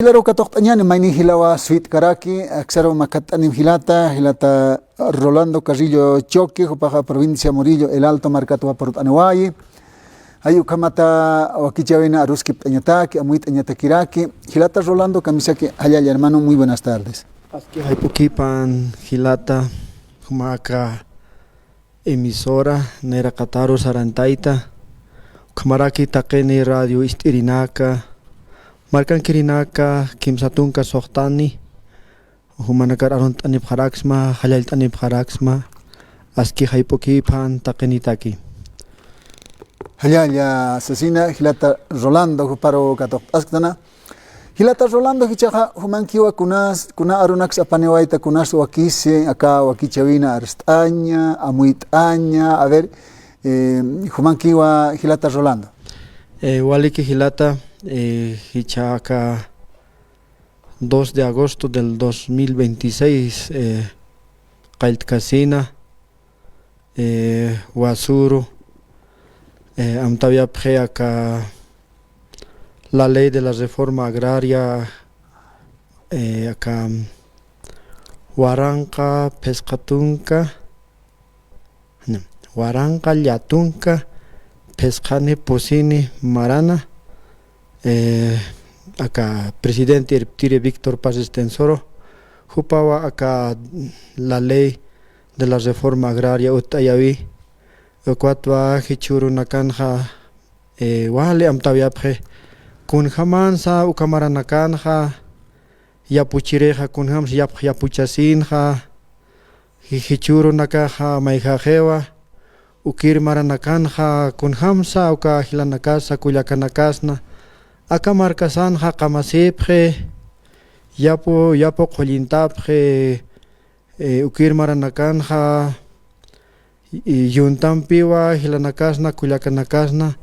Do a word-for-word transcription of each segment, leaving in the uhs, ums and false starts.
Jilaru katuqt'añäni, mayni jilawa suyt'karaki, aksaru makhatt'anim jilata, jilata Rolando Carrillo Choque, jupaxa provincia Murillo, El Alto markatwa purt'aniwayi. Jay ukhamata wakichäwina aruskipt'añataki, amuyt'añatakiraki. Jilata Rolando, kamisaki, jallalla hermano, muy buenas tardes. Aski jayp'ukipan jilata, jumax aka emisora nayraqataru sarantayta, ukhamaraki taqini radio ist'irinaka, markankirinaka, kimsa tunka suxtani, jumanakar arunt'anipxaraksma, jallallt'anipxaraksma, aski jayp'ukipan taqinitaki. Jallalla sasina, jilata Rolando, juparu katuqt'asktana. Jilata Rolando, jichhaxa jumankiwa kunas, kuna arunaks apaniwayta, kunas wakisi, aka wakichäwina arst'aña, amuyt'aña, a ver, eh, jumankiwa jilata Rolando. Eh, waliki jilata, eh, jichha aka dos de agosto del dos mil veintiséis, eh, qalltkasina, eh, wasuru, eh, amtawayapxi aka la ley de la reforma agraria, eh, aka waranqa phisqa tunka, no, waranqa llatunka phisqani pusini marana, eh, aka presidente irptiri Víctor Paz Estenssoro, jupawa aka la ley de la reforma agraria utt'ayawi, ukatwa jichhüru nakanxa, eh, wali amtawayapxi, kunjamansa uka maranakanxa yapuchirixa, kunjamsa yapx yapuchasinxa, ji-, jichhüru nakaxa mayjaxiwa, ukir maranakanxa kunjamsa uka jilanakasa, kullakanakasna, aka markasanxa qamasipxi, yapu, yapu qullintapxi, eh, ukir maranakanxa, y, y yuntampiwa jilanakasna, kullakanakasna,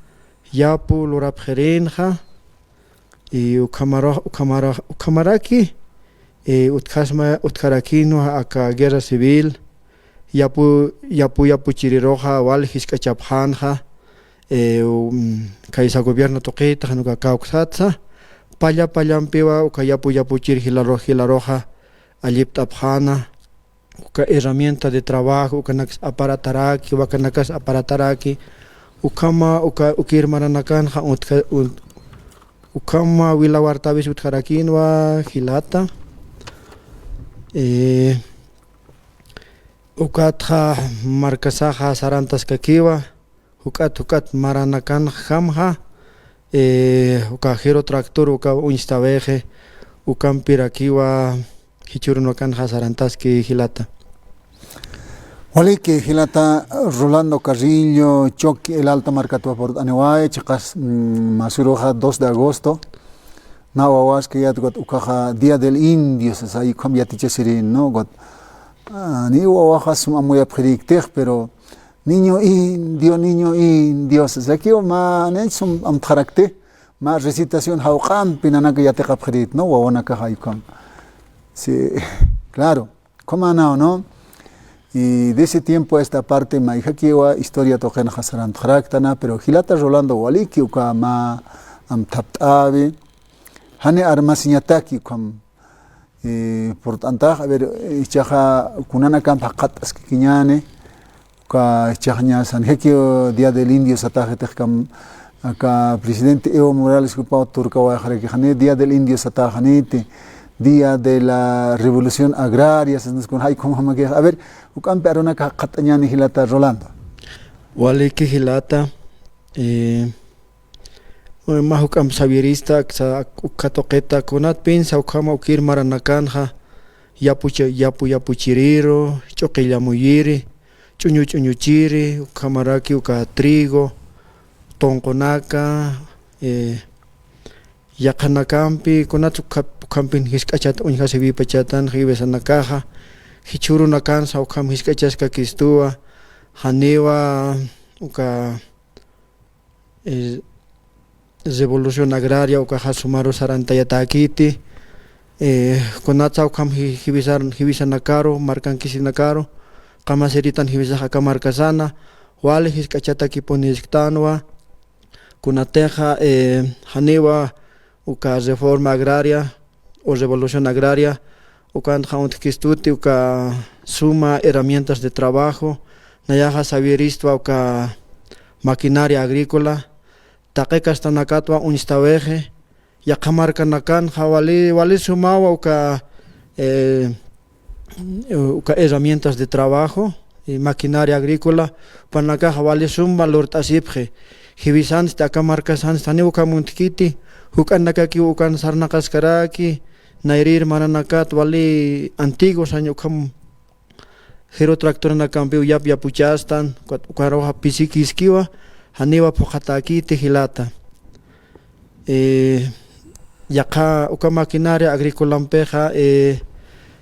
yapu lurapxirinxa, y ukhamara-, ukhamara-, ukhamaraki, eh, utjasma, utjarakinwa aka guerra civil, yapu, yapu, yapuchiriruxa wal jisk'achapxänxa, eh, um, khaysa gobierno tuqita, jan uka kawksatsa, palla pallampiwa uka yapu, yapuchir jilaru-, jilaruxa allipt'apxäna, uka herramienta de trabajo, ukanakas aparataraki, wakanakas aparataraki, ukhama, uka, ukir maranakanxa utja-, ut-, ukhama wilawartawis utjarakinwa jilata. Eh, ukatxa markasaxa sarantaskakiwa, juk'at, juk'at maranakanjamxa, eh, uka jiru tractor uka uñstawixi, ukampirakiwa jichhüru nakanxa sarantaski jilata. Waliki, jilata Rolando Carrillo Choque, El Alto markatwa purt'aniway, chiqas, mm, masuruxa dos de agosto, na wawaskayät ukat ukaxa Día del Indio, sasa, ukham yatichasirin, ¿no? Ukat, ah, ni wawaxa sum amuyapxiriktix, pero niño indio, niño indio, sasakiw mä, ni sum amtxarakti, mä recitación jawq'ampi nanaka yatiqapxirit, ¿no? Wawanakaxa ukham. Sí, claro. ¿Cómo no, no? Y de ese tiempo a esta parte, mayjakiwa historia tuqinxa sarantxaraktana, pero jilata Rolando, waliki uka mä amthapt'äwi, jani armasiñataki ukham, eh, purt'antax, a ver, eh, jichhaxa kunanakamp jaqhatt'askikiñäni, uka jichhaxaña sanjaki Día del Indio sataxitix, aka presidente Evo Morales jupaw turkawayxaraki, jani Día del Indio sataxaniti, Día de la Revolución Agraria, sasnas kun jay kunjamakix. A ver, juk'ampi arunaka jaqhatt'añäni jilata Rolando. Waliki jilata, eh, mä juk'amp sawirista, aksa, uka tuqita, kunatpinsa ukhama ukir maranakanxa yapucha-, yapu, yapuchiriru, ch'uqillamuyiri, ch'uñu, ch'uñuchiri, ukhamaraki uka trigo, tunqunaka, eh, yaqhanakampi, kunat ukha-, ukhampin jisk'achata uñjasiwipachatan, jiwisanakaxa, jichhüru nakansa ukham jisk'achaskakistuwa, janiwa uka eh, revolución agraria ukaxa sumaru sarantayatäkiti, eh, kunatsa ukham ji-, jiwisar-, jiwisanakaru, markankisinakaru, qamasiritan jiwisax aka markasana, wali jisk'achatakipunisktänwa, kunatixa, eh, janiwa uka reforma agraria, o revolución agraria, ukanxa untjkistuti uka suma herramientas de trabajo, nayaxa sawiristwa uka maquinaria agrícola, taqi kastanakatwa uñstawixi, yaqha markanakanxa wali, wali sumawa uka, eh, uka herramientas de trabajo, y maquinaria agrícola, jupanakaxa wali suma lurt'asipxi. Jiwisansti aka markasansti janiw ukham uñtkiti, juk'anakakiw ukan sarnaqaskaraki, nayrïr maranakat wali antiguo sañ ukham jiru tractoranakampiw yap yapuchastan, ukat ukaruxa pisikiskiwa, janiwa phuqhatäkiti jilata. Eh, yaqha uka maquinaria agrícolampixa, eh,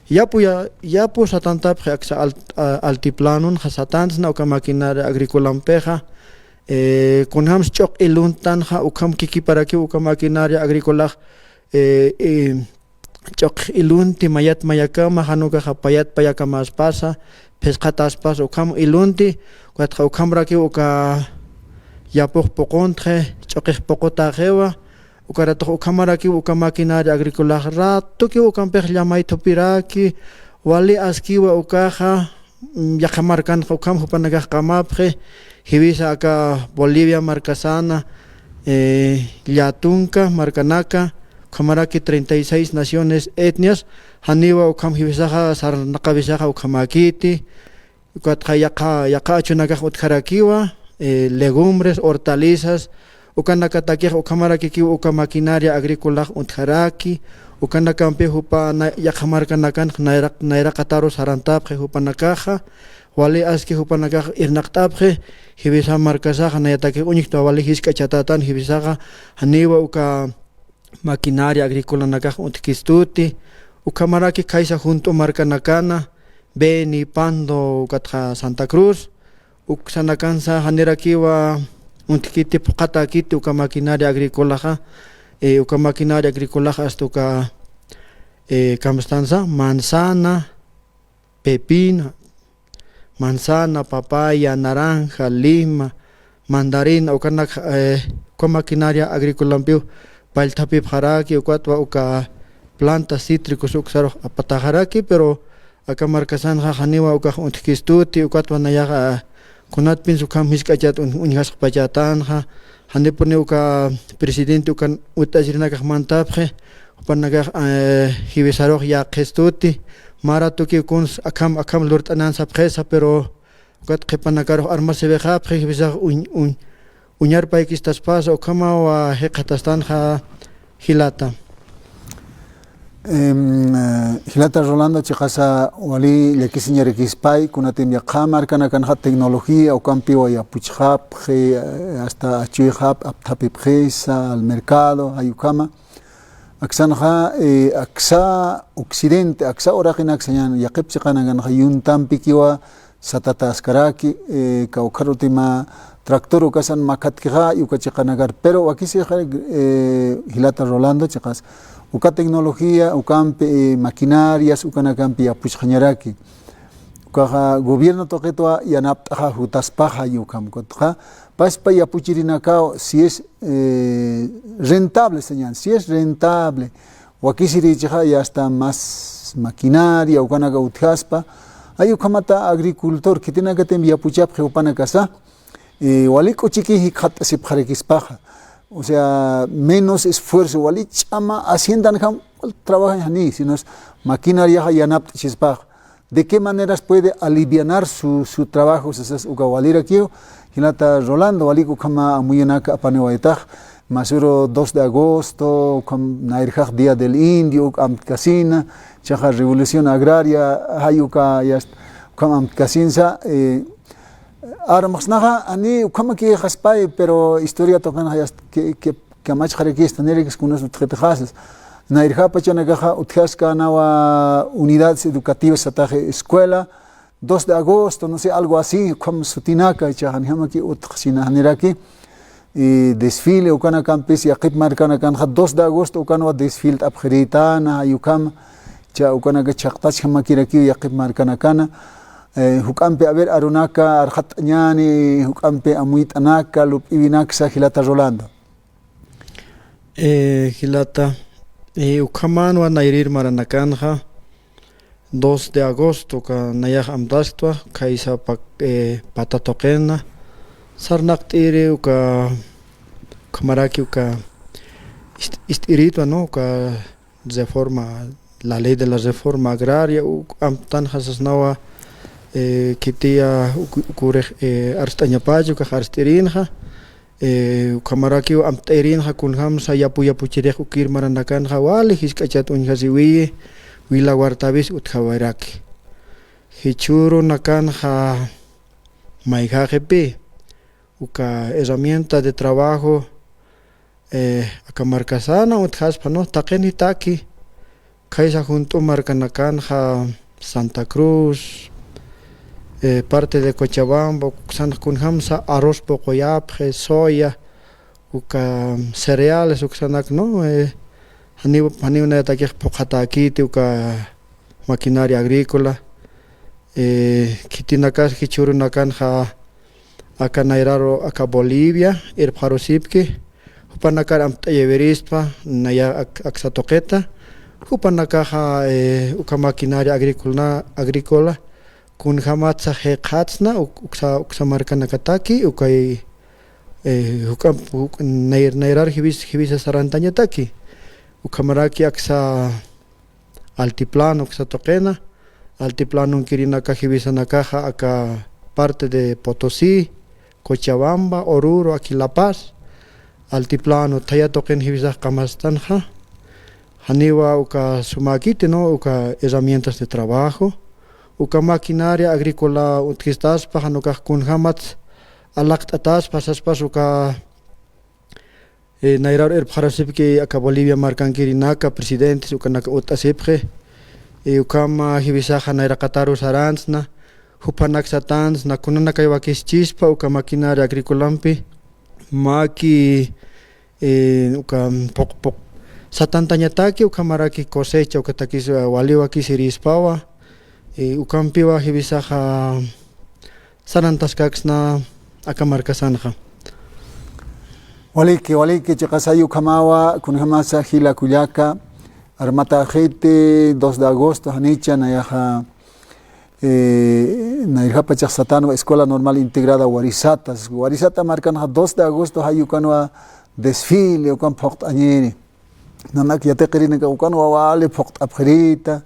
yapu ya-, yapu satantapxi aksa alt-, a-, altiplanonxa satantsna uka maquinaria agrícolampixa, eh, kunjams ch'uq iluntanxa, ukham kikiparakiw uka maquinaria agrícolax, eh, eh, ch'uq ilunti mayat mayakama, jan ukaxa payat payakamaspasa, phisqataspas ukham ilunti, ukatxa ukhamrakiw uka yapux puquntxi, ch'uqix puqutaxiwa, ukaratux ukhamarakiw uka maquinaria agrícolax ratukiw ukampix llamay thupiraki, wali askiwa ukaxa, mm, yaqha markanxa ukham jupanakax qamapxi, jiwisa aka Bolivia markasana, eh, llatunka markanaka, ukhamaraki treinta y seis naciones, etnias, janiwa ukham jiwisaxa, sarnaqawisaxa ukhamäkiti, ukatxa yaqha, yaqha achunakax utjarakiwa, eh, legumbres, hortalizas, ukanakatakix ukhamarakikiw uka maquinaria agrícolax utjaraki, ukanakampi jupa na-, yaqha markanakanx nayraq-, nayraqataru sarantapxi jupanakaxa, wali aski jupanakax irnaqt'apxi, jiwisa markasaxa nayatakix uñjtwa wali jisk'achatätan jiwisaxa, janiwa uka maquinaria agrícolanakax uñjkistuti, ukhamaraki khaysa junt'u markanakana, Beni, Pando, ukatxa Santa Cruz, uksanakansa janirakiwa uñjkiti phuqhatäkiti uka maquinaria agrícolaxa, eh, uka maquinaria agrícolaxa hasta uka, eh, kamstansa, manzana, pepino, manzana, papaya, naranja, lima, mandarina, ukanak, eh, uka maquinaria agrícolampiw pallthapipxaraki, ukatwa uka plantas cítricos uksarux apataxaraki, pero aka markasanxa janiwa ukax uñjkistuti, ukatwa nayaxa kunatpins ukham jisk'achat uñ-, uñjasqpachätanxa, janipuni uka presidente ukan utt'asirinakax mantapxi, jupanakax, eh, jiwisarux yäqistuti, mara tukiw kuns akham, akham lurt'anan sapxisa, pero ukat qhipanakarux armasiwixapxi, jiwisax uñ-, uñ-, uñarpaykistaspasa, ukhamawa jikxatastanxa jilata. Em, eh, jilata Rolando, chiqasa wali llakisiñarakispay, kunatim yaqha markanakanxa tecnología ukampiwa yapuchxapxi, eh, hasta achuyxap apthapipxisa al mercado, jay ukhama. Aksanxa, eh, aksa occidente, aksa uraqinaksa ñan yaqhip chiqanakanxa yuntampikiwa satataskaraki, eh, kawkharuti mä tractor ukasan makhatkixa, uka chiqanakar. Pero wakisixa, eh, jilata Rolando, chiqas uka tecnología ukampi, eh, maquinarias ukanakampi yapuchxañaraki. Ukaxa gobierno tuqitwa yanapt'axa jutaspaxa, ukham ukatxa paspa yapuchirinakaw, si es, eh, rentable, sañan, si es rentable, wakisirichixa, ya está más maquinaria ukanaka utjaspa, jay ukhamata agricultor khitinakatim yapuchapxi jupanakasa, eh, wali k'uchiki jikxatasipxarakispaxa. O sea, menos esfuerzo, wali ch'ama haciendanjam wal trabajañ jani, sino es maquinariaxa yanapt'chispaxa. ¿De qué maneras puede alivianar su, su trabajo? Sasas uka walirakiw, jilata Rolando, walik ukhama amuyunaka apaniwaytax, masüru dos de agosto, ukham nayrjax Día del Indio, uk amtkasina, chiqa revolución agraria, jay uka, ya est-, ukham amtkasinsa, eh, armxsnaxa, ani ukhamaki jaspay, pero historia tuqinxa ya est-, que, que, kamachxarakista, nirakis kunas utjitixasas. Nayrjapachanakaxa utjaskanawa unidades educativas sataxi escuela, dos de agosto, no sé, algo así, ukham sutinaka, ichaxa janjamaki utjxsina janiraki. Y desfile, ukanakampis, yaqhip markanakanxa, dos de agosto, ukanwa desfilt'apxirïtana, jay ukham, cha ukanaka chhaqtachjamakirakiw yaqhip markanakana, eh, juk'ampi, a ver, arunaka, arxat'añäni, juk'ampi amuyt'anaka, lup'iwinaksa, jilata Rolando. Eh, jilata, Eh, ukhamanwa nayrïr maranakanxa, dos de agosto ka nayax amtasktwa, khaysa pak-, eh, pata tuqina, sarnaqt'iri uka, ukhamaraki uka ist-, ist'iritwa, ¿no? Uka reforma, la ley de la reforma agraria, uk amtanxa sasnawa, eh, khitiya uk-, ukurix, eh, arst'añapacha, ukax arst'irinxa, eh, ukhamarakiw amt'ayirinxa kunjamsa yapu yapuchirix ukïr maranakanxa wali jisk'achat uñjasiwiyi, wila wartawis utjawiraki. Jichhürunakanxa mayjäxipï, uka herramienta de trabajo, eh, aka markasana utjaspa, ¿no? Taqinitaki, khaysa junt'u markanakanxa Santa Cruz, eh, parte de Cochabamba, uksanx kunjamsa arroz puquyapxi, soya, uka cereales, uksanak, ¿no? Eh, janiw, janiw nayatakix phuqhatäkiti uka maquinaria agrícola, eh, khitinakas jichhürunakanxa aka nayraru, aka Bolivia irpxarusipki, jupanakar amt'ayawirispa, naya ak-, aksa tuqita, jupanakaxa, eh, uka maquinaria agrícola, agrícola, kunjamatsa jikxatsna, uk-, uksa, uksa markanakataki, ukay, eh, juk'amp-, juk-, nayr-, nayrar jiwis-, jiwisa sarantañataki, ukhamaraki aksa Altiplano uksa tuqina, altiplano ankirinaka jiwisanakaxa aka parte de Potosí, Cochabamba, Oruro, aquí La Paz, altiplano thaya tuqin jiwisax qamastanxa, janiwa uka sumäkiti, ¿no? Uka herramientas de trabajo, uka maquinaria agrícola utjistaspa, jan ukax kunjamat alaqt'ataspa saspas uka Eh, nayrar irpxarasipki aka Bolivia markankirinaka, presidentes, ukanaka utt'asipxi. Eh, ukhama jiwisaxa nayraqataru sarantsna, jupanak satantsna, kunanakay wakischispa, uka maquinaria agrícolampi, maki, eh, uka puq-, puq-, satantañataki, ukhamaraki cosecha, ukatakis, ah, wali wakisirispawa, eh, ukampiwa jiwisaxa, sarantaskaksna aka markasanxa. Waliki, waliki, chiqasay ukhamawa, kunjamasa jila kullaka, armatäxiti, dos de agosto, janicha, nayaxa, eh, nayrjapachax satanwa Escuela Normal Integrada Warisata, Warisata markanxa dos de agosto, jay ukanwa desfile, ukan phuqt'añiri. Nanak yatiqirinaka ukanwa wali phuqt'apxirita,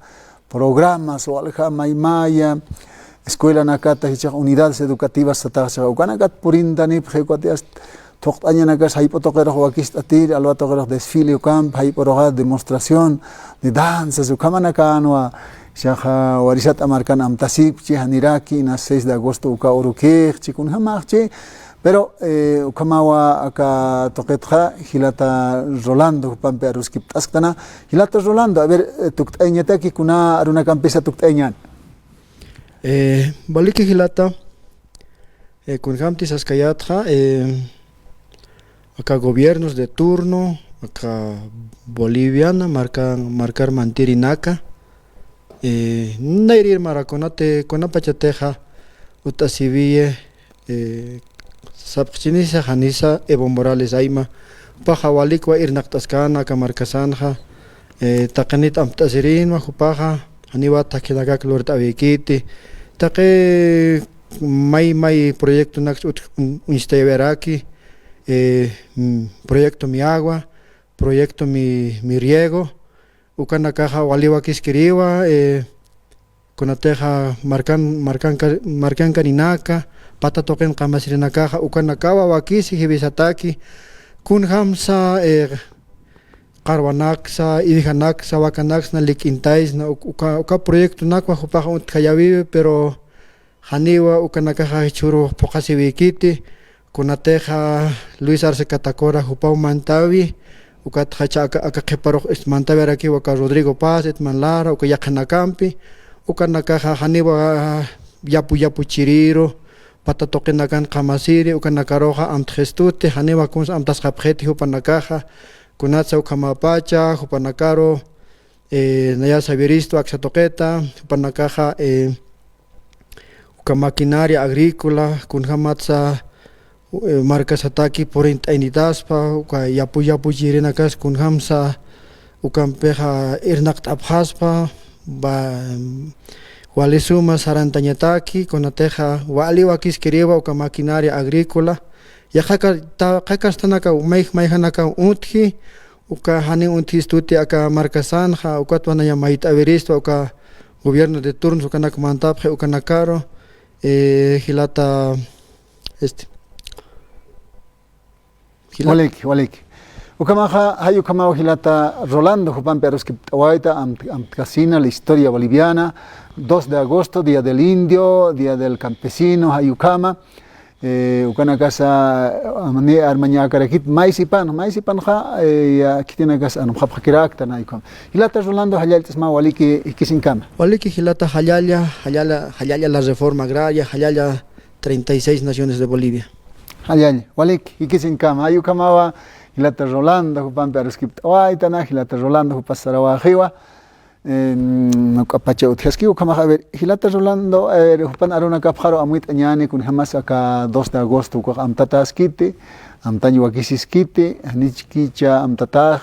programas, walja maymaya, escuelanakata jichhax unidades educativas sataxa, ukanakat purintanipxi, ukati ast-, thuqt'añanakas jayp'u tuqirux wakist'atir, alwa tuqirux desfile ukamp, jayp'uruxa demostración de danzas, ukhamanakanwa, jichhaxa Warisata markan amtasipchi, janiraki, inas seis de agosto uka urukixchi, kunjamaxchi, Pero, eh, ukhamawa aka tuqitxa, jilata Rolando, jupampi aruskipt'asktana. Jilata Rolando, a ver, eh, tukt'ayañataki kuna arunakampisa tukt'ayañän. Eh, waliki jilata, eh, kunjamti saskayätxa, eh, aka gobiernos de turno, aka boliviana, marka, markar mantirinaka, eh, nayrir mara kunati, kunapachatixa, utt'asiwiyi, eh, sapxchinisa, janisa Evo Morales Ayma, jupaxa walikwa irnaqt'askana aka markasanxa, eh, taqinit amt'asirinwa, jupaxa, janiwa thakinakak lurt'awikiti, taqi may, may proyectonaks utj un-, uñstayawiraki, eh, mm, proyecto Mi Agua, proyecto Mi, Mi Riego, ukanakaxa wali wakiskiriwa, eh, kunatixa markan, markanka, markankarinaka, pata tuqin qamasirinakaxa, ukanakawa wakisi jiwisataki, kunjamsa, eh, qarwanaksa, iwijanaksa, wakanaksna, lik'intaysna, uk-, uka, uka proyectonakwa jupaxa utjayäwiwi, pero janiwa ukanakaxa jichhürux phuqhasiwikiti, kunatixa Luis Arce Catacora jupaw mantäwi, ukatxa aka, aka qhiparux ist'mantäwirakiw aka Rodrigo Paz, Edman Lara, uka yaqhanakampi, ukanakaxa janiwa yapu yapuchiriru, pata tuqinakan qhamasiri, ukanakaruxa amtxistuti, janiwa kuns amtasxapxiti jupanakaxa, kunatsa ukhamapacha, jupanakaru, eh, naya sawiristu aksa tuqita, jupanakaxa, eh, uka maquinaria agrícola, kunjamatsa, eh, markasataki purint'aynitaspa, uka yapu yapuchirinakas kunjamsa, Ukampixa irnaqt'apxaspa, va-, wali suma sarantañataki, kunatixa wali wakiskiriwa uka maquinaria agrícola. Yaqha ka-, ta-, qha kastanakaw, mayj-, mayjanakaw untji, uka janiw untjistuti aka markasanxa, ukatwa nayax mayt'awiristwa uka gobierno de turno ukanak mantapxi ukanakaru, eh, jilata, este, jilata. Waliki, waliki. Ukhamaxa, jay ukhamaw jilata Rolando, jupampi aruskipt'awayta, amt-, amtkasina la historia boliviana, dos de agosto, Día del Indio, Día del Campesino, jay ukhama. Eh, ukanakasa, amani armañäkarakit, maysipan, maysipanxa, eh, ya, khitinakasa armxapxakirakta, jay ukhama. Jilata Rolando, jallallt'asma waliki jikisiñkama. Waliki jilata jallalla, jallalla, jallalla la reforma agraria, jallalla treinta y seis naciones de Bolivia. Jallalla, waliki, jikisiñkama. Jay ukhamawa, jilata Rolando, jupampi aruskipt'awaytana, jilata Rolando, jupas sarawäxiwa. Em, ukapacha utjaski, ukhamaxa, a ver, jilata Rolando, a ver, jupan arunakapxaru amuyt'añäni, kunjamas aka dos de agosto, ukax amtataskiti, amtañ wakisiskiti, janichkicha amtatax,